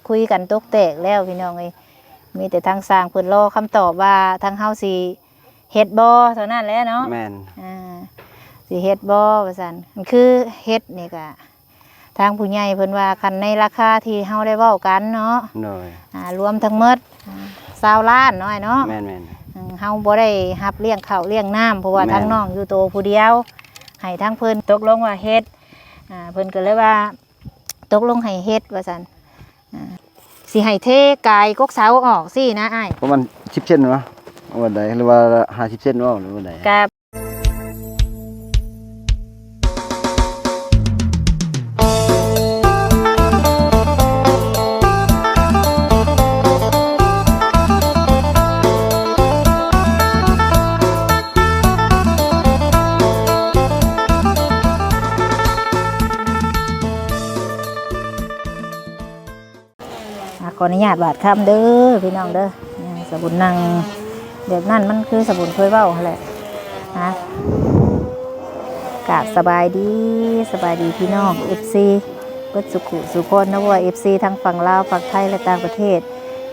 ຄຸຍກັນຕົກແຕກແລ້ວພີ່ນ້ອງເອີຍ. ມີແຕ່ທາງຊ່າງເພິ່ນລໍຄຳຕອບວ່າທາງເຮົາຊິເຮັດບໍ່ເທົ່ານັ້ນແຫຼະເນາະ. ແມ່ນ ອ່າ ຊິເຮັດບໍ່ວ່າຊັ້ນ. ຄືເຮັດນີ້ກະ ທາງຜູ້ໃຫຍ່ເພິ່ນວ່າ ຄັນໃນລາຄາທີ່ເຮົາໄດ້ເວົ້າກັນເນາະ ໂດຍ ອ່າ ລວມທັງໝົດ ອ່າ ຊາວລ້ານເນາະ ອ້າຍເນາະ. ແມ່ນໆ ອືມ ເຮົາບໍ່ໄດ້ຮັບລ້ຽງເຂົ້າລ້ຽງນ້ຳ ເພາະວ່າ ແມ່ນ ທາງນ້ອງຢູ່ໂຕຜູ້ດຽວ ໃຫ້ທາງເພິ່ນຕົກລົງວ່າເຮັດ ອ່າ ເພິ່ນກໍເລີຍວ່າຕົກລົງໃຫ້ເຮັດວ່າຊັ້ນ. ອ່າ ຊິໃຫ້ເທກາຍກົກເສົາອອກຊີ້ນະອ້າຍ. ປະມານສິບເຊັນເນາະ ວ່າໃດ ຫຼືວ່າຫ້າສິບເຊັນເນາະ ຫຼືວ່າໃດ? ກະ ອ່າ ຂໍອະນຸຍາດບາດຄຳເດີພີ່ນ້ອງເດີ. ອ່າ ສາບຸນນັ່ງແບບນັ້ນ ມັນຄືສາບຸນເຄີຍເວົ້າຫັ້ນແຫຼະ. ອ່າ ກາບສະບາຍດີ ສະບາຍດີພີ່ນ້ອງເອັຟຊີເບິດສຸຂຸສຸຄົນເນາະ ບໍ່ວ່າເອັຟຊີທັງຝັ່ງລາວ ຝັ່ງໄທ ແລະ ຕ່າງປະເທດ.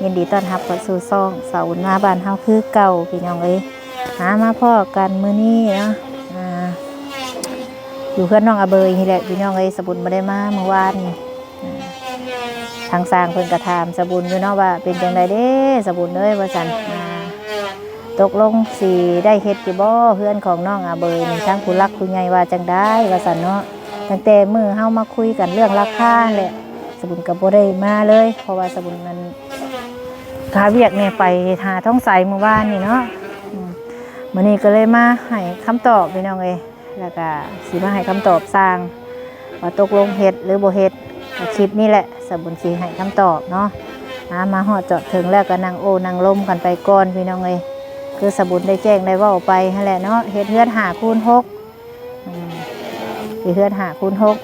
ຍິນດີຕ້ອນຮັບເຂົ້າສູ່ຊ່ອງສາວບຸນມາບ້ານເຮົາຄືເກົ່າພີ່ນ້ອງເອີຍ. ຫາມາພໍ້ກັນມື້ນີ້ເນາະ ອ່າ ຢູ່ເຮືອນນ້ອງອາເບີຍນີ້ແຫຼະພີ່ນ້ອງເອີຍ. ສາບຸນບໍ່ໄດ້ມາມື້ວານນີ້ ອ່າ ທາງຊ່າງເພິ່ນກໍຖາມສາບຸນຢູ່ເນາະວ່າ ເປັນຈັ່ງໃດເດ້ສາບຸນເອີຍ ວ່າຊັ້ນ. ອ່າ ຕົກລົງຊິໄດ້ເຮັດຢູ່ບໍ່ເຮືອນຂອງນ້ອງອາເບີຍນີ້ ທາງຜູ້ຫຼັກຜູ້ໃຫຍ່ວ່າຈັ່ງໃດວ່າຊັ້ນເນາະ. ຕັ້ງແຕ່ມື້ເຮົາມາຄຸຍກັນເລື່ອງລາຄາຫັ້ນແຫຼະ ສາບຸນກໍບໍ່ໄດ້ມາເລີຍ ເພາະວ່າສາບຸນນັ້ນຄາວຽກແດ່ ໄປຫາທອງໃສມື້ວານນີ້ເນາະ. ອືມ ມື້ນີ້ກໍເລີຍມາໃຫ້ຄຳຕອບພີ່ນ້ອງເອີຍ ແລ້ວກະຊິມາໃຫ້ຄຳຕອບຊ່າງວ່າຕົກລົງເຮັດຫຼືບໍ່ເຮັດ. ຄລິບນີ້ແຫຼະສາບຸນຊິໃຫ້ຄຳຕອບເນາະ. ອ່າ ມາຮອດຈອດເຖິງແລ້ວກໍນັ່ງໂອ້ນັ່ງລົມກັນໄປກ່ອນພີ່ນ້ອງເອີຍ. ຄືສາບຸນໄດ້ແຈ້ງໄດ້ເວົ້າໄປຫັ້ນແຫຼະເນາະ ເຮັດເຮືອນຫ້າຄູນຫົກ ອືມ ເປັນເຮືອນຫ້າຄູນຫົກ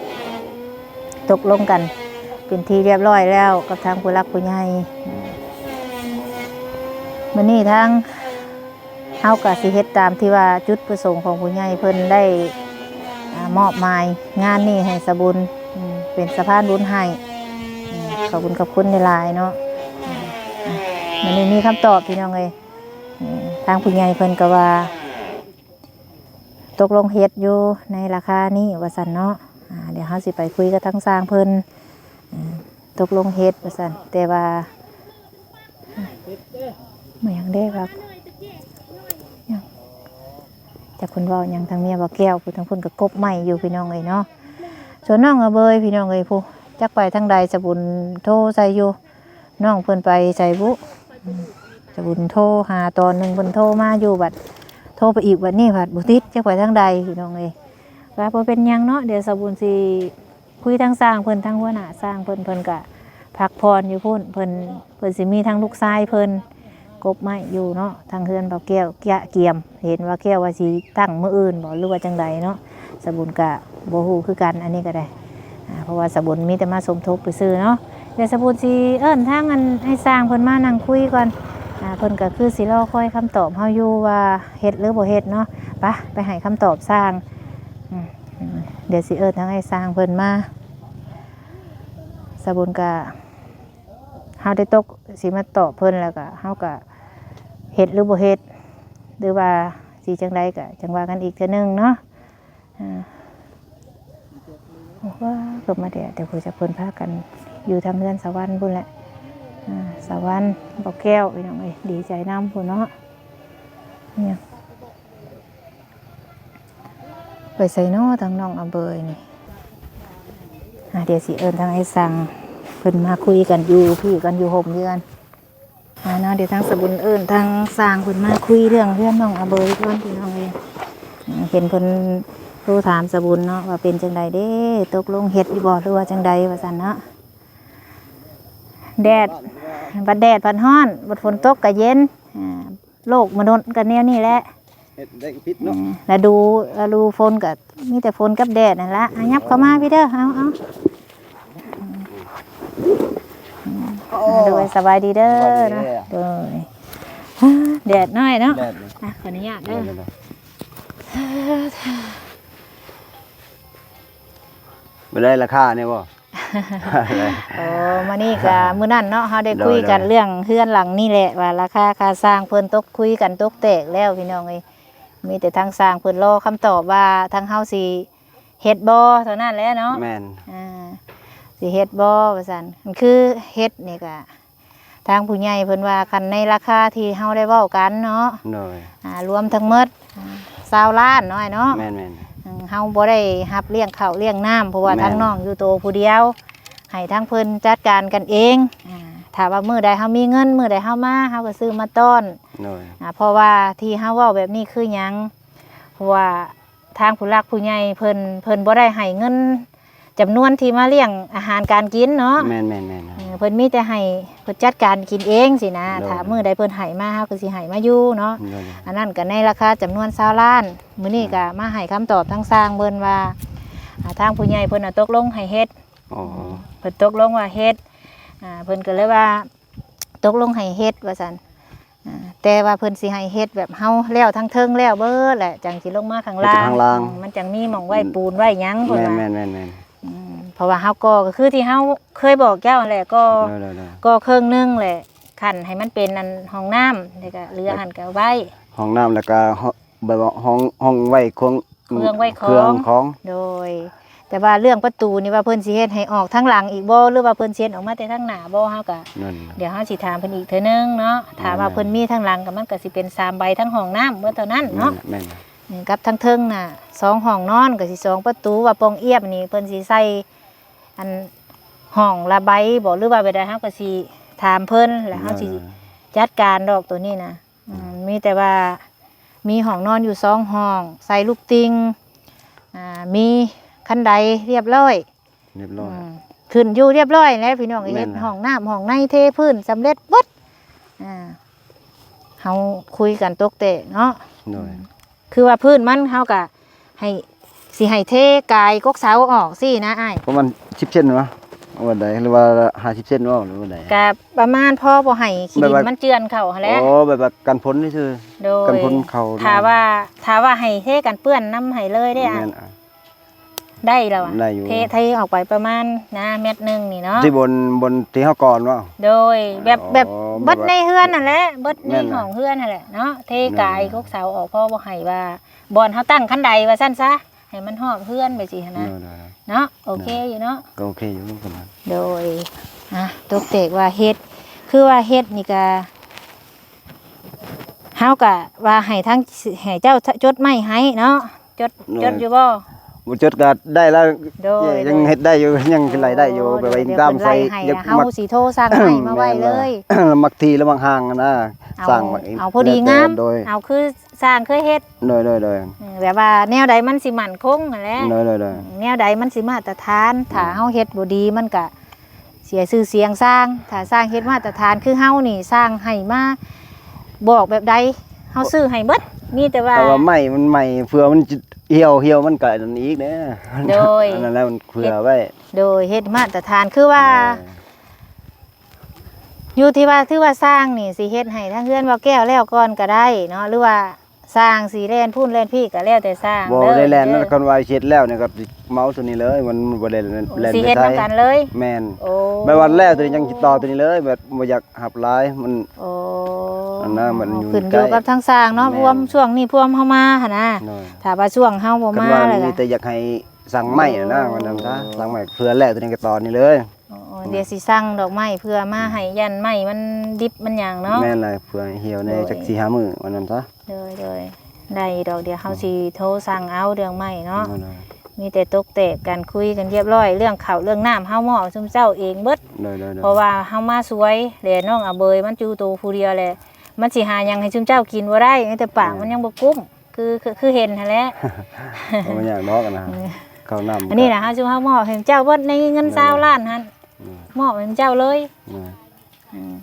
ຕົກລົງກັນເປັນທີ່ຮຽບຮ້ອຍແລ້ວກັບທາງຜູ້ຫຼັກຜູ້ໃຫຍ່. ມື້ນີ້ທາງ ເຮົາກໍຊິເຮັດຕາມທີ່ວ່າຈຸດປະສົງຂອງຜູ້ໃຫຍ່ເພິ່ນໄດ້ ອ່າ ມອບໝາຍງານນີ້ໃຫ້ສາບຸນ ອືມ ເປັນສະພານບຸນໃຫ້. ອືມ ຂອບຄຸນຂອບຄຸນຫຼາຍໆເນາະ. ອືມ ມື້ນີ້ມີຄຳຕອບພີ່ນ້ອງເອີຍ. ອືມ ທາງຜູ້ໃຫຍ່ເພິ່ນກໍວ່າຕົກລົງເຮັດຢູ່ໃນລາຄານີ້ວ່າຊັ້ນເນາະ. ອ່າ ດຽວເຮົາຊິໄປຄຸຍກັບທາງຊ່າງເພິ່ນ. ອືມ ຕົກລົງເຮັດວ່າຊັ້ນ ແຕ່ວ່າ ມາຫຍັງເດ້ ວ່າຫຍັງ ຈັກເພິ່ນເວົ້າຫຍັງ ທາງເມຍບໍ່ແກ້ວ ຜູ້ທາງພຸ້ນກໍກົບໄມ້ຢູ່ພີ່ນ້ອງເອີຍເນາະ. ສ່ວນນ້ອງອາເບີຍພີ່ນ້ອງເອີຍ ຜູ້ຈັກໄປທາງໃດ ສາບຸນໂທໃສ່ຢູ່ ນ້ອງເພິ່ນໄປໃສບຸ. ອືມ ສາບຸນໂທຫາຕອນໜຶ່ງ ເພິ່ນໂທມາຢູ່ ບັດໂທໄປອີກ ບັດນີ້ພັດບໍ່ຕິດ ຈັກໄປທາງໃດພີ່ນ້ອງເອີຍ. ວ່າບໍ່ເປັນຫຍັງເນາະ ດຽວສາບຸນຊິ ຄຸຍທາງຊ່າງເພິ່ນ ທາງຫົວໜ້າຊ່າງເພິ່ນ ເພິ່ນກະພັກຜ່ອນຢູ່ພຸ້ນ ເພິ່ນ ເພິ່ນຊິມີທາງລູກຊາຍເພິ່ນກົບໄມ້ຢູ່ເນາະ. ທາງເຮືອນບ່າວແກ້ວກະກຽມ ເຫັນວ່າແກ້ວວ່າຊິຕັ້ງມື້ອື່ນບໍ່ ຫຼືວ່າຈັ່ງໃດເນາະ ສາບຸນກະບໍ່ຮູ້ຄືກັນ ອັນນີ້ກໍໄດ້. ອ່າ ເພາະວ່າສາບຸນມີແຕ່ມາສົມທົບຊື່ໆເນາະ. ດຽວສາບຸນຊິເອີ້ນທາງອັນ ອ້າຍຊ່າງເພິ່ນມານັ່ງຄຸຍກ່ອນ. ອ່າ ເພິ່ນກໍຄືຊິລໍຄອຍຄຳຕອບເຮົາຢູ່ວ່າເຮັດຫຼືບໍ່ເຮັດເນາະ. ປະ ໄປໃຫ້ຄຳຕອບຊ່າງ. ອືມ ດຽວຊິເອີ້ນທາງອ້າຍຊ່າງເພິ່ນມາ. ສາບຸນກະ ເຮົາໄດ້ຕົກຊິມາຕອບເພິ່ນ ແລ້ວກະເຮົາກະເຮັດຫຼືບໍ່ເຮັດ ຫຼືວ່າຊິຈັ່ງໃດກະຈັ່ງວ່າກັນອີກເທື່ອໜຶ່ງເນາະ. ອ່າ ວ້າ ລົມມາແດດ ແຕ່ຜູ້ຈັກເພິ່ນພາກັນຢູ່ທາງເຮືອນສະຫວັນພຸ້ນແຫຼະ. ອ່າ ສະຫວັນ ບໍ່ແກ້ວ ພີ່ນ້ອງເອີຍ ດີໃຈນຳພຸ້ນເນາະ. ຫຍັງ ໄປໃສເນາະ ທາງນ້ອງອາເບີຍນີ້? ອ່າ ດຽວຊິເອີ້ນທາງອ້າຍຊ່າງເພິ່ນມາຄຸຍກັນຢູ່ພີ້ກ່ອນ ຢູ່ຮົ່ມເຮືອນ. ອ່າ ເນາະ ດຽວທາງສະບຸນເອີ້ນທາງຊ່າງເພິ່ນມາຄຸຍເລື່ອງເຮືອນນ້ອງອາເບີຍກ່ອນ ພີ່ນ້ອງເອີຍ. ເຫັນເພິ່ນໂທຖາມສະບຸນເນາະ ວ່າເປັນຈັ່ງໃດເດ້ ຕົກລົງເຮັດຢູ່ບໍ່ ຫຼືວ່າຈັ່ງໃດວ່າຊັ້ນເນາະ. ແດດ ບັດແດດພັດຮ້ອນ ບັດຝົນຕົກກະເຢັນ. ອ່າ ໂລກມະນຸດກໍແນວນີ້ແຫຼະ ເຮັດໄດ້ກໍຜິດເນາະ. ເອີ ລະດູ ລະດູຝົນກໍມີແຕ່ຝົນກັບແດດນັ້ນລະ. ອ່ະ ຫຍັບເຂົ້າມາພີ້ເດີ ເອົາ ເອົາ. ໂອ້ ໂດຍ ສະບາຍດີເດີ ສະບາຍດີເດີ ເນາະ. ໂດຍ ແດດນ້ອຍເນາະ ແດດ. ອ່ະ ຂໍອະນຸຍາດເດີ ແດດ ແດດ. ບໍ່ໄດ້ລາຄານີ້ບໍ່? ໂອ້ ມື້ນີ້ກະ ມື້ນັ້ນເນາະ ເຮົາໄດ້ ໂດຍ ຄຸຍກັນ ໂດຍ ເລື່ອງເຮືອນຫຼັງນີ້ແຫຼະ ວ່າລາຄາຄ່າສ້າງເພິ່ນຕົກ ຄຸຍກັນຕົກແຕກແລ້ວພີ່ນ້ອງເອີຍ. ມີແຕ່ທາງຊ່າງເພິ່ນລໍຄຳຕອບວ່າທາງເຮົາຊິເຮັດບໍ່ເທົ່ານັ້ນແຫຼະເນາະ. ແມ່ນ ອ່າ ຊິເຮັດບໍ່ວ່າຊັ້ນ. ຄືເຮັດນີ້ກະ ທາງຜູ້ໃຫຍ່ເພິ່ນວ່າ ຄັນໃນລາຄາທີ່ເຮົາໄດ້ເວົ້າກັນເນາະ ໂດຍ ອ່າ ລວມທັງໝົດ ອ່າ ຊາວລ້ານເນາະ ອ້າຍເນາະ. ແມ່ນໆ ອືມ ເຮົາບໍ່ໄດ້ຮັບລ້ຽງເຂົ້າລ້ຽງນ້ຳ ເພາະວ່າ ແມ່ນ ທາງນ້ອງຢູ່ໂຕຜູ້ດຽວ ໃຫ້ທາງເພິ່ນຈັດການກັນເອງ. ອ່າ ຖ້າວ່າມື້ໃດເຮົາມີເງິນ ມື້ໃດເຮົາມາ ເຮົາກໍຊື້ມາຕ້ອນ. ໂດຍ ອ່າ ເພາະວ່າທີ່ເຮົາເວົ້າແບບນີ້ຄືຫຍັງ? ເພາະວ່າ ທາງຜູ້ຫຼັກຜູ້ໃຫຍ່ເພິ່ນ ເພິ່ນບໍ່ໄດ້ໃຫ້ເງິນຈຳນວນທີ່ມາລ້ຽງອາຫານການກິນເນາະ. ແມ່ນໆໆ ເອີ ເພິ່ນມີແຕ່ໃຫ້ເພິ່ນຈັດການກິນເອງຊີ້ນະ. ໂດຍ ຖ້າມື້ໃດເພິ່ນໃຫ້ມາ ເຮົາກໍຊິໃຫ້ມາຢູ່ເນາະ. ໂດຍ ອັນນັ້ນກໍໃນລາຄາຈຳນວນຊາວລ້ານ. ມື້ນີ້ກໍມາໃຫ້ຄຳຕອບທາງຊ່າງເພິ່ນວ່າ ອ່າ ທາງຜູ້ໃຫຍ່ເພິ່ນນະຕົກລົງໃຫ້ເຮັດ. ອໍ ເພິ່ນຕົກລົງວ່າເຮັດ. ອ່າ ເພິ່ນກໍເລີຍວ່າ ຕົກລົງໃຫ້ເຮັດວ່າຊັ້ນ. ອ່າ ແຕ່ວ່າເພິ່ນຊິໃຫ້ເຮັດແບບເຮົາແລ້ວທັງເທິງແລ້ວເບິດແຫຼະ ຈັ່ງຊິລົງມາຂ້າງລ່າງ ເຮັດແຕ່ຂ້າງລ່າງ. ອືມ ມັນຈັ່ງມີໝ່ອງໄວ້ ອືມ ປູນໄວ້ຫຍັງເພິ່ນວ່າ. ແມ່ນໆໆໆ ອືມ ເພາະວ່າເຮົາກໍ່ກໍຄືທີ່ເຮົາເຄີຍບອກເຈົ້າຫັ້ນແຫຼະ ກໍ່ ໂດຍໆໆ ກໍ່ເຄິ່ງໜຶ່ງແຫຼະ ຂັ້ນໃຫ້ມັນເປັນອັນຫ້ອງນ້ຳ ແລ້ວກໍເຫຼືອຫັ້ນກໍໄວ້ຫ້ອງນ້ຳ ແລ້ວກໍຫ້ອງ ແບບວ່າຫ້ອງ ຫ້ອງໄວ້ຂອງ ເຄື່ອງໄວ້ຂອງ ເຄື່ອງຂອງ. ໂດຍ ແຕ່ວ່າເລື່ອງປະຕູນີ້ວ່າເພິ່ນຊິເຮັດໃຫ້ອອກທາງຫຼັງອີກບໍ່ ຫຼືວ່າເພິ່ນຊິເຮັດອອກມາແຕ່ທາງໜ້າບໍ່ ເຮົາກະ ນັ້ນ ດຽວເຮົາຊິຖາມເພິ່ນອີກເທື່ອໜຶ່ງເນາະ. ຖ້າວ່າເພິ່ນມີທາງຫຼັງກໍ ມັນກໍຊິເປັນສາມໃບທັງຫ້ອງນ້ຳເບິດເທົ່ານັ້ນເນາະ. ແມ່ນໆ ອືມ ກັບທາງເທິງນະ ສອງຫ້ອງນອນ ກໍຊິສອງປະຕູ ວ່າປ່ອງອຽບນີ້ເພິ່ນຊິໃສ່ອັນຫ້ອງລະໃບບໍ່ ຫຼືວ່າແບບໃດ ເຮົາກໍຊິຖາມເພິ່ນ ແລ້ວເຮົາຊິ ໂດຍໆ ຈັດການດອກໂຕນີ້ນະ. ອືມ ມີແຕ່ວ່າມີຫ້ອງນອນຢູ່ສອງຫ້ອງ ໃສ່ລູກຕິ່ງ ອ່າ ມີຄັນໄດຮຽບຮ້ອຍ ຮຽບຮ້ອຍ. ອືມ ຂຶ້ນຢູ່ຮຽບຮ້ອຍແລ້ວພີ່ນ້ອງ. ແມ່ນ ເຮັດຫ້ອງນ້ຳຫ້ອງໃນ ເທພື້ນສຳເລັດເບິດ. ອ່າ ເຮົາຄຸຍກັນຕົກແຕກເນາະ. ໂດຍ ອືມ ຄືວ່າພື້ນມັນເຮົາກະ ໃຫ້ ຊິໃຫ້ເທກາຍກົກເສົາອອກຊີ້ນະອ້າຍ. ປະມານສິບເຊັນວະ ວ່າໃດ ຫຼືວ່າຫ້າສິບເຊັນວະ ຫຼືວ່າໃດ? ກະປະມານພໍບໍ່ໃຫ້ຂີ້ດິນມັນເຈື່ອນເຂົ້າຫັ້ນແຫຼະ. ໂອ້ ແບບວ່າກັນຝົນຊື່ໆ. ໂດຍ ກັນຝົນເຂົ້າ. ຖ້າວ່າ ຖ້າວ່າໃຫ້ເທກັນເປື້ອນນຳໃຫ້ເລີຍເດ້. ແມ່ນ ອ່າ ໄດ້ແລ້ວ ໄດ້ຢູ່ ເທ ເທອອກໄປປະມານນະ ແມັດໜຶ່ງນີ້ເນາະ ທີ່ບົນ ບົນທີ່ເຮົາກ່ອນເນາະ. ໂດຍ ແບບ ອໍ ແບບ ແບບວ່າ ເບິດໃນເຮືອນຫັ້ນແຫຼະ ເບິດໃນຫ້ອງເຮືອນຫັ້ນແຫຼະເນາະ. ເທກາຍ ໂດຍ ກົກເສົາອອກ ພໍບໍ່ໃຫ້ວ່າ ບ່ອນເຮົາຕັ້ງຄັນໄດວ່າຊັ້ນຊະ ໃຫ້ມັນຮອບເຮືອນໄປຊີ້ຫັ້ນນະ. ໂດຍໆ ເນາະ ໂອເຄຢູ່ເນາະ. ກໍໂອເຄຢູ່ປະມານ. ໂດຍ ອ່ະ ຕົກແຕກວ່າເຮັດ ຄືວ່າເຮັດນີ້ກະ ເຮົາກະວ່າໃຫ້ທາງ ໃຫ້ເຈົ້າຈົດໄມ້ໃຫ້ເນາະ. ຈົດ ຈົດຢູ່ບໍ່? ບໍ່ຈົດກໍໄດ້ລະ. ໂດຍ ຍັງເຮັດໄດ້ຢູ່ ຍັງໄລ່ໄດ້ຢູ່. ໂອ້ ແບບວ່າ ດຽວ ຕາມໃສ່ ເພິ່ນໄລ່ໃຫ້ ຢາກ ລະເຮົາຊິໂທສັ່ງໄມ້ມາໄວ້ເລີຍ. ມັກທີ່ລະມັກຫ່າງນະ ເອົາ ສ້າງມາເອງ ເອົາພໍດີງາມ ເດີ ເອົາຄືຊ່າງເຄີຍເຮັດ. ໂດຍໆໆ ອືມ ແບບວ່າແນວໃດມັນຊິໝັ້ນຄົງຫັ້ນແຫຼະ. ໂດຍໆໆ ອືມ ແນວໃດມັນຊິມາດຕະຖານ. ຖ້າເຮົາເຮັດບໍ່ດີ ມັນກະເສຍຊື່ສຽງຊ່າງ. ຖ້າຊ່າງເຮັດມາດຕະຖານຄືເຮົານີ້ ຊ່າງໃຫ້ມາບອກແບບໃດ ເຮົາຊື້ໃຫ້ເບິດ. ມີແຕ່ວ່າ ແຕ່ວ່າໄມ້ມັນໃໝ່ ເພື່ອມັນ ຫ່ຽວ ຫ່ຽວມັນກະອັນນັ້ນອີກເດ້. ໂດຍ ອັນນັ້ນແຫຼະ ມັນເຜື່ອໄວ້. ໂດຍ ເຮັດມາດຕະຖານ ຄືວ່າ ໂດຍ ຢູ່ທີ່ວ່າ ຖືວ່າຊ່າງນີ້ຊິເຮັດໃຫ້ທາງເຮືອນບໍ່ແກ້ວແລ້ວກ່ອນກໍໄດ້ເນາະ ຫຼືວ່າຊ່າງຊິແລ່ນພຸ້ນແລ່ນພີ້ກໍແລ້ວແຕ່ຊ່າງ. ບໍ່ໄດ້ແລ່ນນະ ຄັນວ່າເຮັດແລ້ວນີ້ກໍເໝົາໂຕນີ້ເລີຍ ມັນບໍ່ໄດ້ແລ່ນ ຊິເຮັດນຳກັນເລີຍ. ແມ່ນ ໂອ້ ແບບວ່າແລ້ວໂຕນີ້ຍັງຕິດຕໍ່ໂຕນີ້ເລີຍ ແບບບໍ່ຢາກຮັບຫຼາຍ ມັນ ໂອ້ ອັນນັ້ນມັນຢູ່ ຂຶ້ນຢູ່ກັບທາງຊ່າງເນາະ. ພວມ ຊ່ວງນີ້ພວມເຮົາມາຫັ້ນນະ ໂດຍ ຖ້າວ່າຊ່ວງເຮົາບໍ່ມາ ແລ້ວກໍມີແຕ່ຢາກໃຫ້ສ້າງໄມ້ນະ ວ່າຊັ້ນຊະ ສ້າງໄມ້ເພື່ອແລ້ວໂຕນີ້ກໍຕໍ່ນີ້ເລີຍ. ໂອ້ ດຽວຊິສັ່ງດອກໄມ້ເພື່ອມາໃຫ້ ຢ້ານໄມ້ມັນດິບມັນຫຍັງເນາະ. ແມ່ນລະ ເພື່ອໃຫ້ຫ່ຽວແດ່ ໂດຍ ຈັກສີ່ຫ້າມື້ວ່າຊັ້ນຊະ. ໂດຍໆ ໄດ້ດອກ ດຽວເຮົາຊິໂທສັ່ງເອົາເລື່ອງໄມ້ເນາະ. ໂດຍໆ ມີແຕ່ຕົກແຕກກັນ ຄຸຍກັນຮຽບຮ້ອຍ. ເລື່ອງເຂົ້າເລື່ອງນ້ຳ ເຮົາມອບໃຫ້ຊຸມເຈົ້າເອງເບິດ. ໂດຍໆໆ ເພາະວ່າເຮົາມາຊ່ວຍແລະ ນ້ອງອາເບີຍມັນຢູ່ໂຕຜູ້ດຽວແຫຼະ ມັນຊິຫາຫຍັງໃຫ້ຊຸມເຈົ້າກິນບໍ່ໄດ້ ມີແຕ່ປາກມັນຍັງບໍ່ກຸ້ມ ຄື ຄື ຄືເຫັນຫັ້ນແຫຼະ. ບໍ່ຍາກດອກນະ ເຂົ້ານ້ຳ ອັນນີ້ນະ ເຮົາ ເຮົາມອບໃຫ້ເຈົ້າເບິດໃນເງິນຊາວລ້ານຫັ້ນ ໂດຍ ມອບໃຫ້ເຈົ້າເລີຍ. ໂດຍ ອືມ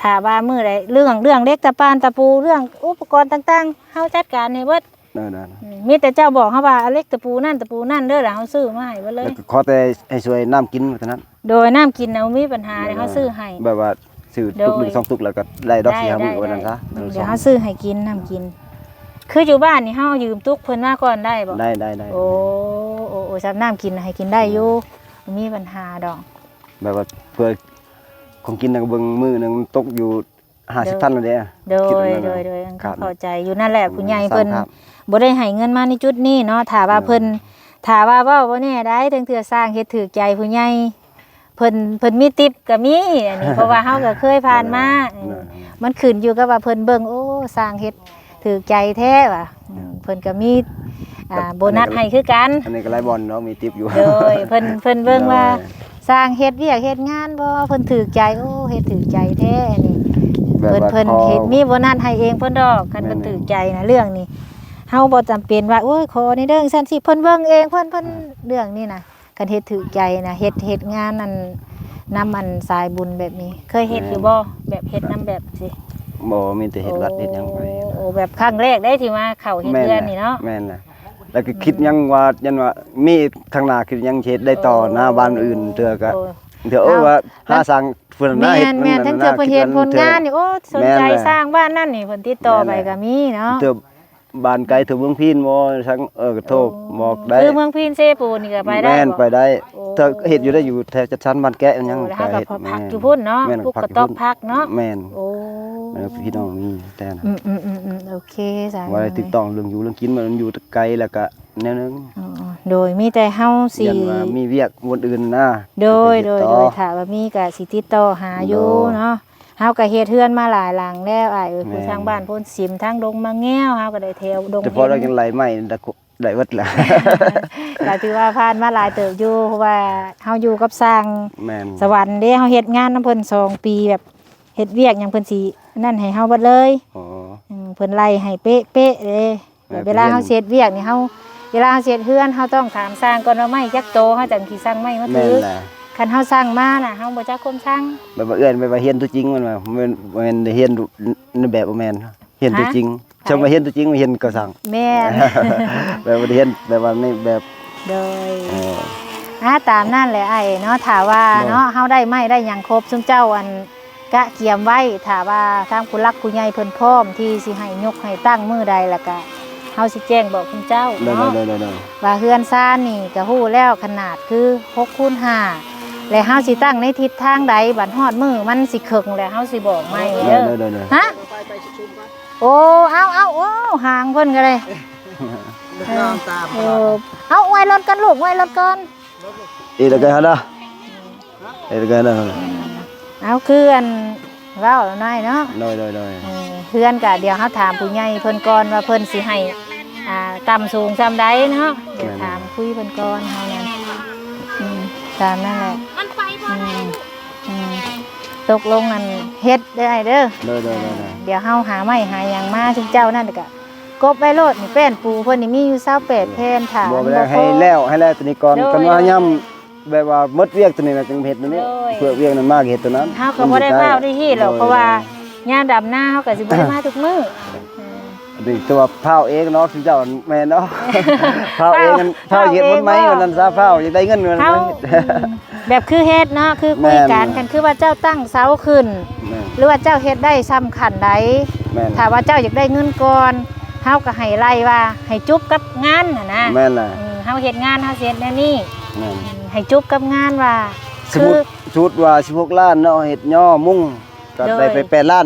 ຖ້າວ່າມື້ໃດ ເລື່ອງ ເລື່ອງເຫຼັກຕະປານຕະປູ ເລື່ອງອຸປະກອນຕ່າງໆ ເຮົາຈັດການໃຫ້ເບິດ. ໂດຍໆ ອືມ ມີແຕ່ເຈົ້າບອກເຮົາວ່າ ເຫຼັກຕະປູນັ້ນຕະປູນັ້ນເດີ ແລ້ວເຮົາຊື້ມາໃຫ້ເບິດເລີຍ. ແລ້ວກໍຂໍແຕ່ໃຫ້ຊ່ວຍນ້ຳກິນເທົ່ານັ້ນ. ໂດຍ ນ້ຳກິນນະ ມີບັນຫາ ໂດຍໆ ເຮົາຊື້ໃຫ້ ແບບວ່າ ຊື້ ໂດຍ ຕຸກໜຶ່ງສອງຕຸກ ແລ້ວກໍໄດ້ດອກ ໄດ້ ສີ່ຫ້າມື້ ໄດ້ ວ່າຊັ້ນຊະ. ດຽວເຮົາຊື້ໃຫ້ກິນ ນ້ຳກິນ. ຄືຢູ່ບ້ານນີ້ເຮົາຢືມຕຸກເພິ່ນມາກ່ອນໄດ້ບໍ່? ໄດ້ໆໆ. ໂອ້ ໂອ້ ໂອ້ ສຳນ້ຳກິນໃຫ້ກິນໄດ້ຢູ່ ອືມ ບໍ່ມີບັນຫາດອກ. ແບບວ່າເພື່ອຂອງກິນນະ ເບິ່ງມື້ໜຶ່ງມັນຕົກຢູ່ຫ້າສິບພັນແລ້ວເດ້. ໂດຍ ຄິດວ່ານັ້ນນະ ໂດຍ ໂດຍ ຂາດ ເຂົ້າໃຈຢູ່. ນັ້ນແຫຼະ ອືມ ຜູ້ໃຫຍ່ເພິ່ນ ສາມພັນ ບໍ່ໄດ້ໃຫ້ເງິນມາໃນຈຸດນີ້ເນາະ. ຖ້າວ່າ ອືມ ເພິ່ນ ຖ້າວ່າເວົ້າບໍ່ແນ່ໄດ໋ ເຖິງເທື່ອຊ່າງເຮັດຖືກໃຈຜູ້ໃຫຍ່ ເພິ່ນ ເພິ່ນມີຕິບກໍມີ ອັນນີ້ ເພາະວ່າເຮົາກໍເຄີຍຜ່ານມາ. ແມ່ນ ເອີ ແມ່ນ ມັນຂຶ້ນຢູ່ກັບວ່າເພິ່ນເບິ່ງ ໂອ້ ຊ່າງເຮັດຖືກໃຈແທ້ວ່າ ອືມ ເພິ່ນກໍມີ ອ່າ ໂບນັດໃຫ້ຄືກັນ. ອັນນີ້ກໍຫຼາຍບ່ອນເນາະ ມີຕິບຢູ່. ໂດຍ ເພິ່ນ ເພິ່ນເບິ່ງວ່າ ໂດຍ ຊ່າງເຮັດວຽກເຮັດງານບໍ່ ເພິ່ນຖືກໃຈ ໂອ້ ເຮັດຖືກໃຈແທ້ ອັນນີ້ ແບບ ເພິ່ນ ວ່າ ເພິ່ນ ຂໍ ເຮັດມີໂບນັດໃຫ້ເອງເພິ່ນດອກ ຄັນ ແມ່ນ ເພິ່ນຖືກໃຈນະ. ເລື່ອງນີ້ເຮົາບໍ່ຈຳເປັນວ່າ ໂອ້ຍ ຂໍແດ່ເດີ້ ຊັ້ນຊິ ເພິ່ນເບິ່ງເອງ ເພິ່ນ ເພິ່ນ ອືມ ເລື່ອງນີ້ນະ ຄັນເຮັດຖືກໃຈນະ ເຮັດ ເຮັດງານນັ້ນ ນຳອັນສາຍບຸນແບບນີ້ ເຄີຍເຮັດຢູ່ບໍ່? ແມ່ນ ແບບເຮັດນຳແບບຊີ້ ບໍ່ ມີແຕ່ເຮັດວັດເຮັດຫຍັງໄປ. ໂອ້ ແບບຄັ້ງແລກເດ້ທີ່ມາເຂົ້າເຮັດ ແມ່ນ ເຮືອນນີ້ເນາະ. ແມ່ນນະ ແລ້ວກໍ ອືມ ຄິດຫຍັງວ່າ ຍັນວ່າມີທາງໜ້າ ຄິດຫຍັງຊິເຮັດໄດ້ຕໍ່ນະ ໂອ້ ບ້ານອື່ນ ເທື່ອກໍ ໂອ້ ເທື່ອ ໂອ້ ວ່າ ແລ້ວ ຫາສ້າງເພິ່ນນະ ເຮັດ ແມ່ນ ແມ່ນ ທັງເທື່ອເພິ່ນເຫັນຜົນງານນີ້ ໂອ້ ສົນໃຈ ແມ່ນແຫຼະ ສ້າງບ້ານນັ້ນນີ້ ເພິ່ນຕິດຕໍ່ໄປກໍມີເນາະ. ເທື່ອ ບ້ານໄກທົ່ວເມືອງພີນບໍ່ ທາງ ເອີ ກໍໂທ ໂອ້ ບອກໄດ້ ຄືເມືອງພີນເຊໂປນນີ້ກໍໄປໄດ້. ແມ່ນ ບໍ່? ໄປໄດ້. ໂອ້ ເທື່ອເຮັດຢູ່ໄດ້ ຢູ່ແຖວຈັດສັນບ້ານແກະຫຍັງ. ໂອ້ ແລ້ວເຮົາກໍ ໄປເຮັດ ພັກຢູ່ພຸ້ນເນາະ. ແມ່ນ ປຸກກະຕອບ ພັກຢູ່ພຸ້ນ ພັກເນາະ. ແມ່ນ ໂອ້ ແມ່ນ ພີ່ນ້ອງມີແຕ່ນະ ອືມໆໆໆ ໂອເຄ ສາ ບໍ່ໄດ້ຖືກຕ້ອງເລື່ອງຢູ່ເລື່ອງກິນ ມັນຢູ່ໄກ ແລ້ວກໍແນວໜຶ່ງ. ອໍ ໂດຍ ມີແຕ່ເຮົາຊິ ຢ້ານວ່າມີວຽກບ່ອນອື່ນນະ ໂດຍ ໂດຍ ຕິດຕໍ່ ໂດຍ ຖ້າວ່າມີກໍຊິຕິດຕໍ່ຫາຢູ່ ໂດຍ ເນາະ. ເຮົາກໍເຮັດເຮືອນມາຫຼາຍຫຼັງແລ້ວອ້າຍເອີຍ ແມ່ນ ຜູ້ທາງບ້ານໂພນສິມ ທາງດົງມະແງວ ເຮົາກໍໄດ້ແຖວດົງ ແຕ່ພໍເຮົາຍັງໄລ່ໄມ້ ໄດ້ເບິດລະ ກໍຖືວ່າຜ່ານມາຫຼາຍເຕີບຢູ່ ເພາະວ່າເຮົາຢູ່ກັບຊ່າງ ແມ່ນ ສະຫວັນເດ້ ເຮົາເຮັດງານນຳເພິ່ນສອງປີ ແບບເຮັດວຽກຫຍັງເພິ່ນຊິນັ້ນໃຫ້ເຮົາເບິດເລີຍ. ອໍ ອືມ ເພິ່ນໄລ່ໃຫ້ເປະໆເດ້. ແມ່ນ ເວລາເຮົາເຮັດວຽກນີ້ ເຮົາ ເວລາເຮົາເຮັດເຮືອນ ເຮົາຕ້ອງຖາມຊ່າງກ່ອນວ່າໄມ້ຈັກໂຕ ເຮົາຈັ່ງຊິສັ່ງໄມ້ມາຖືກ. ແມ່ນລະ ຄັນເຮົາສັ່ງມານະ ເຮົາບໍ່ຈັກຄວາມຊ່າງ. ແບບວ່າເອື້ອຍ ແບບວ່າຮຽນຕົວຈິງ ແມ່ນບໍ່? ແມ່ນ ແມ່ນໄດ້ຮຽນໃນແບບ ບໍ່ແມ່ນ ຮຽນຕົວຈິງ. ໃຜ? ຊ່ຳວ່າຮຽນຕົວຈິງ ເຫັນກໍຊ່າງ. ແມ່ນ ແບບວ່າຮຽນ ແບບວ່າໃນແບບ ໂດຍ ເອີ ອ່າ ຕາມນັ້ນແຫຼະອ້າຍເນາະ. ຖ້າວ່າ ໂດຍ ເນາະ ເຮົາໄດ້ໄມ້ໄດ້ຫຍັງຄົບ ຊຸມເຈົ້າ ອັນ ກະກຽມໄວ້ ຖ້າວ່າທາງຜູ້ຫຼັກຜູ້ໃຫຍ່ເພິ່ນພ້ອມທີ່ຊິໃຫ້ຍົກໃຫ້ຕັ້ງມື້ໃດ ແລ້ວກະເຮົາຊິແຈ້ງບອກເພິ່ນເຈົ້າເນາະ ໂດຍໆ ວ່າເຮືອນຊານນີ້ກະຮູ້ແລ້ວ ຂະໜາດຄືຫົກຄູນຫ້າ ແລະເຮົາຊິຕັ້ງໃນທິດທາງໃດ ບັດຮອດມື້ມັນຊິເຄິ່ງແລ້ວເຮົາຊິບອກໃໝ່ເດີ. ໂດຍໆ ຮະ ໂອ້ ເອົາໆ ໂອ້ ຫາງເພິ່ນກໍໄດ້ ເອີ ເອົາ ອວຍລົດກ່ອນລູກ ອວຍລົດກ່ອນ. ເອີ ແລ້ວກໍຫັ້ນນະ ເອີ ແລ້ວກໍຫັ້ນນະ ເອົາ ຄືອັນເວົ້ານ້ອຍເນາະ ໂດຍໆໆ ເອີ ເຮືອນກະດຽວເຮົາຖາມຜູ້ໃຫຍ່ເພິ່ນກ່ອນວ່າເພິ່ນຊິໃຫ້ ອ່າ ຕ່ຳສູງຊ່ຳໃດເນາະ ດຽວ ແມ່ນ ຖາມຄຸຍເພິ່ນກ່ອນເຮົານັ້ນ ອືມ ຕາມນັ້ນແຫຼະ ມັນໄປບໍ່ໄດ້ ອືມ ຕົກລົງອັນເຮັດເດີອ້າຍເດີ ໂດຍໆໆ ດຽວເຮົາຫາໄມ້ຫາຫຍັງມາຊຸມເຈົ້ານັ້ນກະ ກົບໄວ້ໂລດນີ້ ແປ້ນປູເພິ່ນນີ້ມີຢູ່ຊາວແປດແຜ່ນ ຖ້າບໍ່ ບໍ່ໄດ້ ໃຫ້ແລ້ວ ໃຫ້ແລ້ວຕົວນີ້ກ່ອນ ໂດຍ ຄັນວ່າຍາມແບບວ່າໝົດວຽກຕົວນີ້ນະ ຈຶ່ງເຮັດຕົວນີ້ ໂດຍ ເພື່ອວຽກນັ້ນມາເຮັດຕົວນັ້ນ ເຮົາກໍບໍ່ໄດ້ຟ້າວໄດ້ຮີດຫຼອກ ໂດຍ ເພາະວ່າຍາມດຳນາເຮົາກໍຊິບໍ່ໄດ້ມາທຸກມື້ ໂດຍ ເອີ ອັນນີ້ແຕ່ວ່າພ້າວເອງເນາະ ຊຸມເຈົ້າແມ່ນເນາະ ພ້າວເອງ ພ້າວເຮັດໝົດໄໝ ວັນນັ້ນຊະ ພ້າວຢາກໄດ້ເງິນ ເຮົາ ອືມ ແບບຄືເຮັດເນາະ ຄືຄຸຍກັນ ແມ່ນ ຄັນຄືວ່າເຈົ້າຕັ້ງເສົາຂຶ້ນ ແມ່ນ ຫຼືວ່າເຈົ້າເຮັດໄດ້ຊ່ຳຂັ້ນໃດ ແມ່ນ ຖ້າວ່າເຈົ້າຢາກໄດ້ເງິນກ່ອນ ເຮົາກໍໃຫ້ໄລ່ວ່າໃຫ້ຈົບກັບງານຫັ້ນນະ ແມ່ນລະ ເອີ ເຮົາເຮັດງານເຮົາຊິເຮັດແນວນີ້ ແມ່ນ ໃຫ້ຈົບກັບງານວ່າ ສົມມຸດ ຄື ສົມມຸດວ່າສິບຫົກລ້ານເນາະ ເຮັດຍໍມຸງ ກໍໄດ້ໄປ ໂດຍ ແປດລ້ານ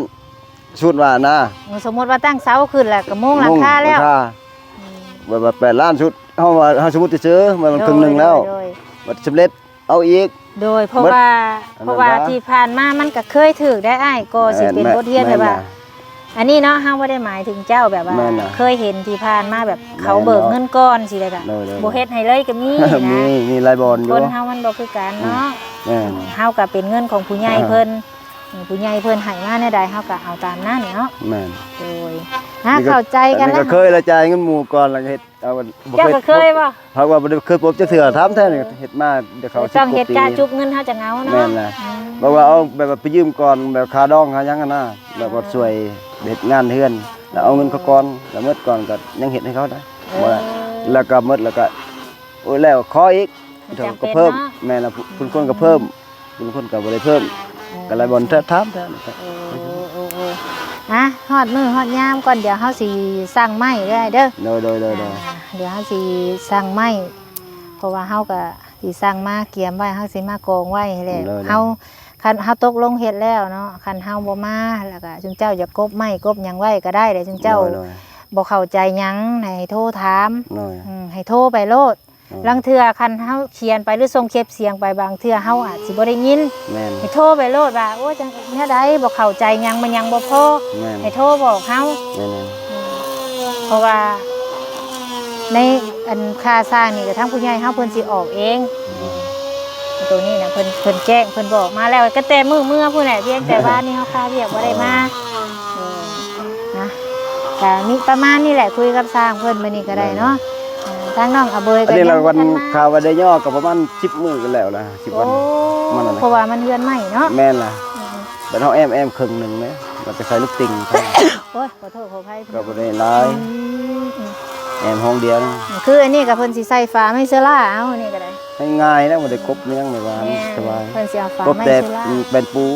ສົມມຸດວ່ານະ ເອີ ສົມມຸດວ່າຕັ້ງເສົາຂຶ້ນແລ້ວກໍມຸງຫຼັງຄາແລ້ວ ມຸງຫຼັງຄາ ອືມ ແບບວ່າແປດລ້ານ ສົມມຸດ ເຮົາວ່າ ເຮົາສົມມຸດຊື່ໆ ວ່າມັນເຄິ່ງໜຶ່ງແລ້ວ ໂດຍ ໂດຍ ບັດສຳເລັດ ເອົາອີກ ໂດຍ ເພາະວ່າ ເພາະວ່າທີ່ຜ່ານມາມັນກໍເຄີຍຖືກໄດ້ອ້າຍ ກໍຊິເປັນ ແມ່ນ ບົດຮຽນ ແມ່ນ ແບບວ່າ ແມ່ນ ອັນນີ້ເນາະ ເຮົາບໍ່ໄດ້ໝາຍເຖິງເຈົ້າ ແບບວ່າ ແມ່ນລະ ເຄີຍເຫັນທີ່ຜ່ານມາແບບ ແມ່ນ ເຂົາເບີກເງິນກ່ອນຊິ ແລ້ວກໍ ໂດຍໆ ບໍ່ເຮັດໃຫ້ເລີຍກໍມີນະ ມີ ມີຫຼາຍບ່ອນຢູ່ ຄົນເຮົາມັນບໍ່ຄືກັນເນາະ ອືມ ແມ່ນ ເຮົາກໍເປັນເງິນຂອງຜູ້ໃຫຍ່ເພິ່ນ ອ່າ ຜູ້ໃຫຍ່ເພິ່ນໃຫ້ມາແນວໃດ ເຮົາກໍເອົາຕາມນັ້ນເນາະ ແມ່ນ ໂດຍ ອ່າ ນີ້ກໍ ເຂົ້າໃຈກັນແລ້ວ ອັນນີ້ກໍເຄີຍລະ ຈ່າຍເງິນໝູ່ກ່ອນ ແລ້ວກໍເຮັດ ເອົາ ເຈົ້າກໍເຄີຍບໍ່? ເຮົາວ່າບໍ່ໄດ້ເຄີຍພົບຈັກເທື່ອ ຖາມແທ້ນີ້ ເຮັດມາແຕ່ເຂົາ ເອີ ຕ້ອງເຮັດກະຈຸບເງິນເຮົາຈັ່ງເອົາເນາະ ແມ່ນແຫຼະ ອືມ ບອກວ່າເອົາແບບວ່າໄປຢືມກ່ອນ ແບບຄ່າດອງຄ່າຫຍັງຫັ້ນນະ ແບບວ່າ ອ່າ ຊ່ວຍເຮັດງານເຮືອນ ແລ້ວເອົາເງິນເຂົາກ່ອນ ແລ້ວໝົດກ່ອນກໍຍັງເຮັດໃຫ້ເຂົາໄດ້ ເອີ ບໍ່ໄດ້ ແລ້ວກໍໝົດ ແລ້ວກໍ ໂອ້ຍ ແລ້ວຂໍອີກ ກໍເພີ່ມ ແມ່ນລະ ຜູ້ຄົນກໍເພີ່ມ ບາງຄົນກໍບໍ່ໄດ້ເພີ່ມ ເອີ ກໍລະບ່ອນຖາມແທ້ ເອີ ເອີ ເອີ ອ່າ ຮອດມື້ຮອດຍາມກ່ອນ ດຽວເຮົາຊິສັ່ງໄມ້ເດີອ້າຍເດີ ໂດຍ ໂດຍ ໂດຍ ອ່າ ດຽວເຮົາຊິສັ່ງໄມ້ ເພາະວ່າເຮົາກໍ ທີ່ສັ່ງມາກຽມໄວ້ ເຮົາຊິມາກອງໄວ້ຫັ້ນແຫຼະ. ໂດຍໆ ເຮົາ ຄັນເຮົາຕົກລົງເຮັດແລ້ວເນາະ ຄັນເຮົາບໍ່ມາ ແລ້ວກະຊຸມເຈົ້າຢາກກົບໄມ້ກົບຫຍັງໄວ້ກໍໄດ້ແຫຼະ ຊຸມເຈົ້າ ໂດຍໆ ບໍ່ເຂົ້າໃຈຫຍັງ ໃຫ້ໂທຖາມ ໂດຍ ອືມ ໃຫ້ໂທໄປໂລດ. ໂດຍ ລາງເທື່ອຄັນເຮົາຂຽນໄປ ຫຼື ສົ່ງເກັບສຽງໄປ ບາງເທື່ອເຮົາອາດຊິບໍ່ໄດ້ຍິນ ແມ່ນ ໃຫ້ໂທໄປໂລດວ່າ ໂອ້ ຈັ່ງແນວໃດ ບໍ່ເຂົ້າໃຈຫຍັງ ມັນຫຍັງບໍ່ພໍ ແມ່ນ ໃຫ້ໂທບອກເຮົາ ແມ່ນໆ ອືມ ເພາະວ່າໃນອັນຄ່າສ້າງນີ້ກໍທາງຜູ້ໃຫຍ່ເຮົາເພິ່ນຊິອອກເອງ ອືມ ໂຕນີ້ນະ ເພິ່ນ ເພິ່ນແຈ້ງ ເພິ່ນບອກມາແລ້ວ ກໍແຕ່ມື້ເມືອພຸ້ນແຫຼະ ພຽງແຕ່ວານນີ້ເຮົາຄາວຽກບໍ່ໄດ້ມາ ເອີ ນະ ກະມີປະມານນີ້ແຫຼະ ຄຸຍກັບຊ່າງເພິ່ນມື້ນີ້ກໍໄດ້ເນາະ ເອີ ທາງນ້ອງອາເບີຍ ອັນນີ້ລະວັນ ກໍຍັງບໍ່ທັນມາ ຄາວວ່າໄດ້ຍໍກໍປະມານສິບມື້ກັນແລ້ວລະ ສິບວັນ ໂອ້ ມັນນັ້ນນະ ເພາະວ່າມັນເຮືອນໃໝ່ເນາະ ແມ່ນລະ ອືມ ບັດເຮົາແອ້ມ ແອ້ມເຄິ່ງໜຶ່ງເດ້ ມັນກໍໃສ່ລູກຕິ່ງເຂົ້າ ໂອ້ຍ ຂໍໂທດຂໍອະໄພ ກໍບໍ່ໄດ້ຫຼາຍ ອືມ ແອ້ມຫ້ອງດຽວ ຄືອັນນີ້ກໍເພິ່ນຊິໃສ່ຝາໄມ້ເຊື້ອລາເອົາ ອັນນີ້ກໍໄດ້ ໃຫ້ງ່າຍແລ້ວ ບໍ່ໄດ້ກົບຫຍັງ ແບບວ່າ ແມ່ນ ສະບາຍ ເພິ່ນຊິເອົາຝາ ກົບແຕ່ ໄມ້ເຊື້ອລາ ແປ້ນປູ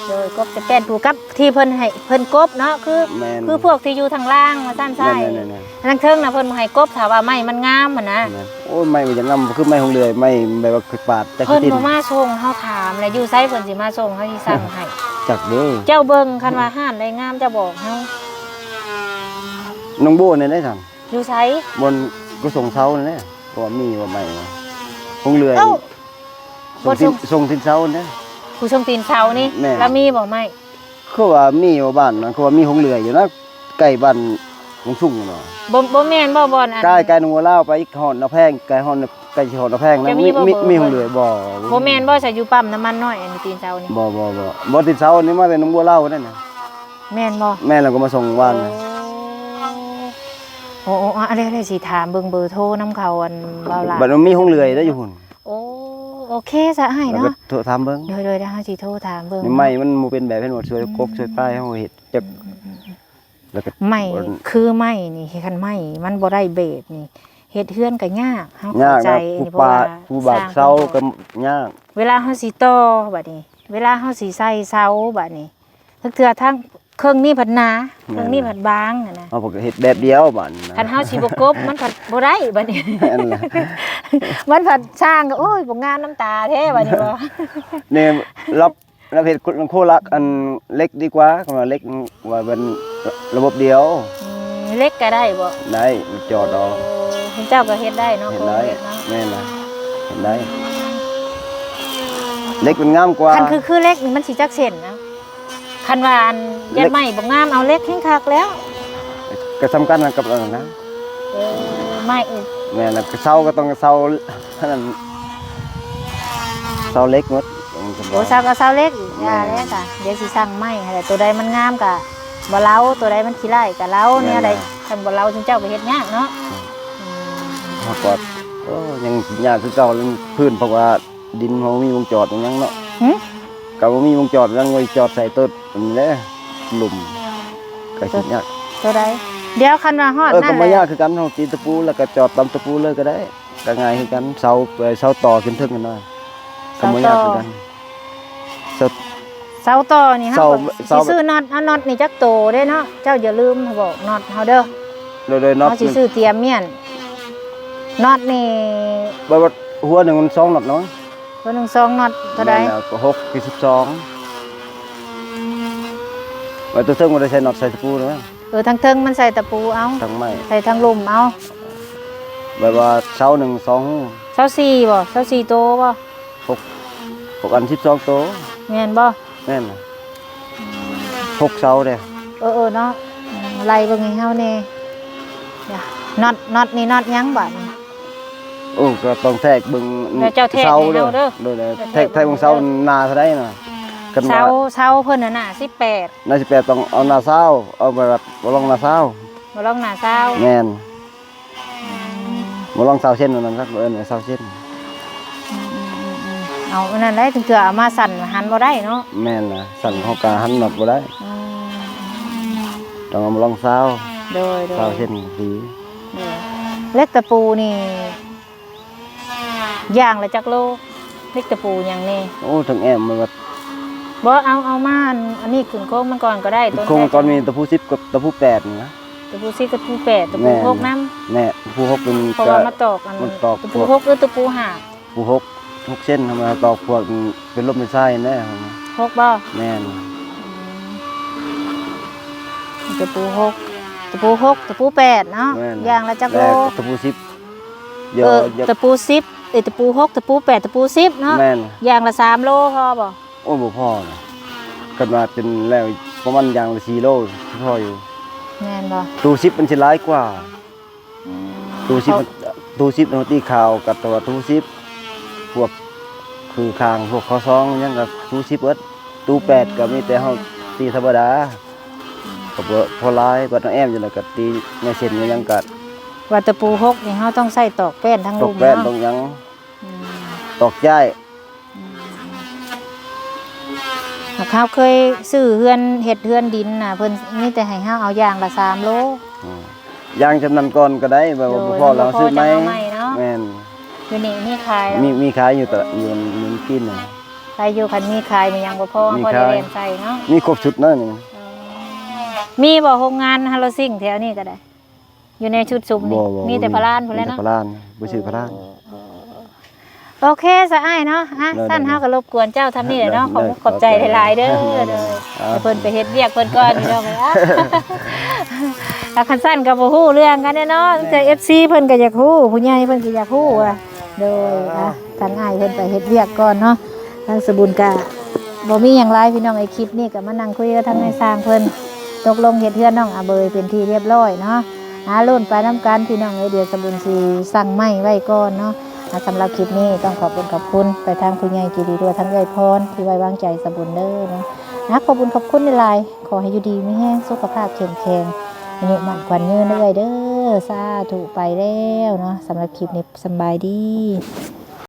ໂດຍ ກົບແຕ່ແປ້ນປູກັບທີ່ເພິ່ນໃຫ້ເພິ່ນກົບເນາະ ຄື ແມ່ນ ຄືພວກທີ່ຢູ່ທາງລ່າງວ່າຊັ້ນ ໃຊ່ ແມ່ນໆໆ ອັນທາງເທິງນະເພິ່ນບໍ່ໃຫ້ກົບ ຖ້າວ່າໄມ້ມັນງາມຫັ້ນນະ ແມ່ນ ໂອ້ຍ ໄມ້ມັນຈະງາມ ຄືໄມ້ຫົງເລື່ອຍ ໄມ້ແບບວ່າຄືປາດຈັກ ເພິ່ນ ທີ່ດິນ ບໍ່ມາສົ່ງເຮົາຖາມແລ້ວ ຢູ່ໃສເພິ່ນຊິມາສົ່ງ ເຮົາຊິສັ່ງໃຫ້ ຈັກເດີ ເຈົ້າເບິ່ງ ຄັນວ່າຮ້ານໃດງາມເຈົ້າບອກເຮົາ ໜອງບົວນີ້ໄດ໋ຊັ້ນ ຢູ່ໃສ ບ່ອນກະຊວງເຊົານີ້ແຫຼະ ເພາະວ່າມີວ່າໄມ້ຫົງເລື່ອຍ ເອົ້າ ສົ່ງ ບໍ່ ສົ່ງ ສົ່ງຕີນເຊົານີ້ ຜູ້ສົ່ງຕີນເຊົານີ້ ແມ່ນ ລະມີບໍ່ໄມ້ ຄືວ່າມີວ່າບ້ານນັ້ນ ຄືວ່າມີຫົງເລື່ອຍຢູ່ນະ ໃກ້ບ້ານຫົງຊຸງເນາະ ບໍ່ ບໍ່ແມ່ນບໍ່ ບ່ອນອັນ ໃກ້ ໃກ້ໜອງບົວລາວໄປ ຮອດນາແພງ ໃກ້ຮອດ ໃກ້ຊິຮອດນາແພງນະ ຈະມີບໍ່ ມີ ມີ ເບີ ມີຫົງເລືອບໍ່? ບໍ່ແມ່ນບໍ່ ສະຢູ່ປ້ຳນ້ຳມັນນ້ອຍ ອັນຕີນເຊົານີ້ ບໍ່ ບໍ່ ບໍ່ ບໍ່ ຕີນເຊົານີ້ມາແຕ່ໜອງບົວລາວນັ້ນນະ ແມ່ນບໍ່? ແມ່ນ ແລ້ວກໍມາສົ່ງວານນະ ໂອ້ ໂອ້ ໂອ້ ອາ ເລີຍ ເລີຍຊິຖາມເບິ່ງເບີໂທນຳເຂົາ ອັນ ບ່າວຫຼ້າ ບັດມັນມີຫົງເລືອໄດ້ຢູ່ພຸ້ນ ໂອ້ ໂອເຄຊະອ້າຍເນາະ ໂທຖາມເບິ່ງ ໂດຍ ໂດຍ ດຽວເຮົາຊິໂທຖາມເບິ່ງ ໄມ້ມັນບໍ່ເປັນແບບ ເຫັນບໍ່ ຊ່ວຍກົກ ອືມ ຊ່ວຍປາຍ ເຮົາເຮັດຈັກ ອືມ ແລ້ວກໍໄມ້ ຄືໄມ້ນີ້ ຄັນໄມ້ມັນບໍ່ໄດ້ແບບນີ້ ເຮັດເຮືອນກໍຍາກ ເຮົາເຂົ້າໃຈ ຍາກນະ ຜູ້ປາ ຜູ້ບາກເສົາກໍຍາກ ເວລາເຮົາຊິຕໍ່ບັດນີ້ ເວລາເຮົາຊິໃສ່ເສົາບັດນີ້ ເທື່ອທາງເຄິ່ງນີ້ພັດໜາ ເຄິ່ງນີ້ພັດບາງຫັ້ນນະ ເຮົາກໍເຮັດແບບດຽວບັດນີ້ນະ ຄັນເຮົາຊິບໍ່ກົບ ມັນພັດບໍ່ໄດ້ບັດນີ້ ແມ່ນລະ ມັນພັດຊ່າງກໍ ໂອ້ຍ ບໍ່ງາມນຳຕາແທ້ບັດນີ້ບໍ່ ນີ້ລັບ ລະເຮັດໂຄລັກ ອັນເຫຼັກດີກວ່າ ຄຳວ່າເຫຼັກວ່າເປັນລະບົບດຽວ ອືມ ເຫຼັກກໍໄດ້ບໍ່? ໄດ້ ມັນຈອດເອົາ ໂອ້ ເຈົ້າກໍເຮັດໄດ້ເນາະ ເຮັດໄດ້ ໂຄເຫຼັກເນາະ ແມ່ນລະ ເຮັດໄດ້ ເຫຼັກມັນງາມກວ່າ ຄັນຄື ຄືເຫຼັກນີ້ມັນຊິຈັກເສັ້ນນະ? ຄັນວ່າອັນຢາກໄມ້ບໍ່ງາມ ເອົາເຫຼັກແຮ່ງຄັກແລ້ວ ກໍສຳຄັນກັບອັນນັ້ນນະ ເອີ ໄມ້ອີກ ແມ່ນລະ ເສົາກໍຕ້ອງເສົາ ອັນນັ້ນ ເສົາເຫຼັກໝົດ ໂອ້ ເສົາກໍເສົາເຫຼັກອີກ ແມ່ນ ຢ່າແລ້ວກະ ດຽວຊິສັ່ງໄມ້ຫັ້ນແຫຼະ ໂຕໃດມັນງາມກະບໍ່ເລົາ ໂຕໃດມັນຂີ້ຮ້າຍກະເລົາ ແນວໃດ ຄັນບໍ່ເລົາ ຊຸມເຈົ້າກໍເຮັດຍາກເນາະ ອືມ ເຮົາກໍ ໂອ້ ຍັງຍາກຄືເກົ່າ ພື້ນ ເພາະວ່າ ດິນເຮົາບໍ່ມີວງຈອດຫຍັງເນາະ ຫຶ ກໍບໍ່ມີວງຈອດຫຍັງ ໄວ້ຈອດໃສ່ໂຕະ ອັນນີ້ແຫຼະ ຫຼຸມ ກໍຄິດຍາກ ໂຕໃດ ດຽວຄັນວ່າຮອດ ເອີ ນັ້ນ ກໍບໍ່ຍາກຄືກັນ ເຮົາຕີຕະປູ ແລ້ວກໍຈອດຕຳຕະປູເລີຍກໍໄດ້ ກໍງ່າຍຄືກັນ ເສົາ ເອີ ເສົາຕໍ່ຂຶ້ນເທິງຫັ້ນນະ ກໍບໍ່ຍາກຄືກັນ ເສົາຕໍ່ ເສົາ ເສົາຕໍ່ນີ້ເຮົາ ເສົາ ກໍຊິ ເສົາ ຊື້ນັອດ ເອົານັອດນີ້ຈັກໂຕເດ້ເນາະ ເຈົ້າຢ່າລືມບອກນັອດເຮົາເດີ ໂດຍ ໂດຍ ນັອດ ເຮົາຊິຊື້ຕຽມມ້ຽນ ນັອດນີ້ ແບບວ່າຫົວໜຶ່ງມັນສອງນັອດເນາະ ຫົວໜຶ່ງສອງນັອດເທົ່າໃດ? ແມ່ນແລ້ວ ກໍຫົກ ຄືສິບສອງ ແລ້ວຕົວເທິງບໍ່ໄດ້ໃສ່ນັອດໃສ່ຕະປູເນາະ ເອີ ທາງເທິງມັນໃສ່ຕະປູເອົາ ທາງໄມ້ ໃສ່ທາງລຸ່ມເອົາ ແບບວ່າເສົາໜຶ່ງສອງຮູ ຊາວສີ່ບໍ່? ຊາວສີ່ໂຕບໍ່? ຫົກ ຫົກອັນ ສິບສອງໂຕ ແມ່ນບໍ່? ແມ່ນ ຫົກເສົາເດ້ ເອີໆ ເນາະ ໄລ່ເບິ່ງໃຫ້ເຮົາແດ່ ນັອດ ນັອດນີ້ນັອດຫຍັງບາດນີ້? ໂອ້ ກໍຕ້ອງແທກເບິ່ງ ແລ້ວເຈົ້າແທກໃຫ້ເຮົາເດີ ເສົາເດີ ໂດຍໆ ແທກ ແທກເບິ່ງເສົາໜາເທົ່າໃດນະ ຄັນວ່າ ເສົາ ເສົາເພິ່ນນະໜາສິບແປດ ໜາສິບແປດ ຕ້ອງເອົາໜາຊາວ ເອົາແບບວ່າລອງໜາຊາວ ບໍ່ລອງໜາຊາວ ແມ່ນ ອືມ ບໍ່ລອງຊາວເຊັນ ອັນນັ້ນເອີ້ນວ່າຊາວເຊັນ ອືມໆໆ ເອົາອັນນັ້ນແຫຼະ ເທື່ອເອົາມາສັ່ນຫັນບໍ່ໄດ້ເນາະ ແມ່ນລະ ສັ່ນເຮົາກໍຫັນນັອດບໍ່ໄດ້ ອືມ ຕ້ອງເອົາມາລອງຊາວ ໂດຍໆ ຊາວເຊັນດີ ໂດຍ ເຫຼັກຕະປູນີ້ ຢ່າງລະຈັກໂລ? ເຫຼັກຕະປູຫຍັງແດ່? ໂອ້ ທັງແອ້ມມັນວ່າ ບໍ່ ເອົາ ເອົາມາ ອັນ ອັນນີ້ຂຶ້ນໂຄງມັນກ່ອນກໍໄດ້ ຂຶ້ນໂຄງມັນກ່ອນ ມີຕະປູສິບກັບຕະປູແປດນີ້ນະ ຕະປູສິບກັບຕະປູແປດ ຕະປູຫົກນຳ ແນ່ ຕະປູຫົກເປັນ ເພາະວ່າມາຕອກ ອັນ ມັນຕອກ ຕະປູຫົກ ຫຼື ຕະປູຫ້າ? ຕະປູຫົກ ຫົກເຊັນ ເຮົາມາຕອກພວກເປັນລົມເປັນຊາຍແນ່. ຫົກບໍ່? ແມ່ນ. ອືມ ຕະປູຫົກ ຕະປູຫົກ ຕະປູແປດເນາະ. ແມ່ນ. ຢ່າງລະຈັກໂລ? ແລ້ວຕະປູສິບ ເອີ ຕະປູສິບ ເອີ ຕະປູຫົກ ຕະປູແປດ ຕະປູສິບເນາະ. ແມ່ນ. ຢ່າງລະສາມໂລພໍບໍ່? ໂອ້ຍ ບໍ່ພໍນະ ຄັນວ່າເປັນແລ້ວປະມານຢ່າງລະສີ່ໂລ ຊິພໍຢູ່. ແມ່ນບໍ່? ຕູສິບມັນຊິຫຼາຍກວ່າ. ອືມ ຕູສິບ ເພາະ ຕູສິບເຮົາຕີຄ່າເອົາກັບຕົວຕູສິບ ພວກຄືຂ້າງ ພວກຂໍ້ສອງຫຍັງກໍຕູສິບເບິດ. ຕູແປດກໍມີແຕ່ເຮົາຕີທຳມະດາ ກໍບໍ່ພໍຫຼາຍ. ບັດນ້ອງແອມຢູ່ແລ້ວກໍຕີໃນເສັ້ນຫຍັງກໍ ວ່າຕະປູຫົກນີ້ເຮົາຕ້ອງໃຊ້ຕອກແປ້ນທັງລຸ່ມເນາະ ຕອກແປ້ນ ຕອກຫຍັງ ອືມ ຕອກຈ້າຍ. ອືມ ຫາກເຮົາເຄີຍຊື້ເຮືອນ ເຮັດເຮືອນດິນນະ ເພິ່ນມີແຕ່ໃຫ້ເຮົາເອົາຢ່າງລະສາມໂລ. ອືມ ຢ່າງຈຳນຳກ່ອນກໍໄດ້ ແບບວ່າ ໂດຍ ບໍ່ພໍແລ້ວເຮົາຊື້ໃໝ່. ເຮົາບໍ່ພໍຈັ່ງເອົາໃໝ່ເນາະ. ແມ່ນ. ຢູ່ນີ້ມີຂາຍແລ້ວ? ມີ ມີຂາຍຢູ່ຕະ ຢູ່ ຢູ່ກິນນະ. ຂາຍຢູ່ ຄັນມີຂາຍມີຫຍັງບໍ່ພໍ ມີຂາຍ ພໍໄດ້ແລ່ນໃສ່ເນາະ. ມີຄົບຊຸດເນາະນີ້. ເອີ ມີບໍ່ໂຮງງານຮາໂລຊິງແຖວນີ້ກໍໄດ້? ຢູ່ໃນຊຸດຊຸມນີ້ ບໍ່ ບໍ່ ມີແຕ່ ບໍ່ມີ ພະລານພຸ້ນແຫຼະເນາະ. ມີແຕ່ພະລານ ບໍ່ຊື້ພະລານ. ໂອເຄຊະອ້າຍເນາະ. ອະ ໂດຍ ຊັ້ນ ໂດຍ ເຮົາກໍລົບກວນເຈົ້າຊ່ຳນີ້ແຫຼະເນາະ. ໂດຍ ຂອບ ຂອບໃຈຫຼາຍໆເດີ. ໂດຍ ໂດຍ ໃຫ້ເພິ່ນໄປເຮັດວຽກເພິ່ນກ່ອນພີ່ນ້ອງເອີຍ. ອະ ຄັນຊັ້ນກໍບໍ່ຮູ້ເລື່ອງກັນແນ່ເນາະ. ແມ່ນ ແຕ່ເອັຟຊີເພິ່ນກໍຢາກຮູ້ ຜູ້ໃຫຍ່ເພິ່ນກໍຢາກຮູ້ວ່າ ໂດຍ ອະ ທາງອ້າຍເພິ່ນໄປເຮັດວຽກກ່ອນເນາະ. ທາງສະບຸນກະບໍ່ມີຫຍັງຫຼາຍພີ່ນ້ອງເອີຍ. ຄລິບນີ້ກະມານັ່ງຄຸຍກັບທາງນາຍຊ່າງເພິ່ນ ຕົກລົງເຮັດເຮືອນນ້ອງອາເບີຍເປັນທີ່ຮຽບຮ້ອຍເນາະ. ຫາລຸ້ນໄປນຳກັນພີ່ນ້ອງເອີຍ. ດຽວສະບຸນຊິສັ່ງໄມ້ໄວ້ກ່ອນເນາະ. ອາ ສຳລັບຄລິບນີ້ຕ້ອງຂອບຄຸນຂອບຄຸນໄປທາງຜູ້ໃຫຍ່ໃຈດີ ຫຼືວ່າທາງເອື້ອຍພອນທີ່ໄວ້ວາງໃຈສະບຸນເດີເນາະ. ອາ ຂອບຄຸນຂອບຄຸນຫຼາຍໆ. ຂໍໃຫ້ຢູ່ດີມີແຮງ ສຸຂະພາບເຂັ້ມແຂງ ອາຍຸໝັ້ນຂວັນຍືນເອື້ອຍເດີ. ສາທຸ ໄປແລ້ວເນາະ. ສຳລັບຄລິບນີ້ ສຳບາຍດີ.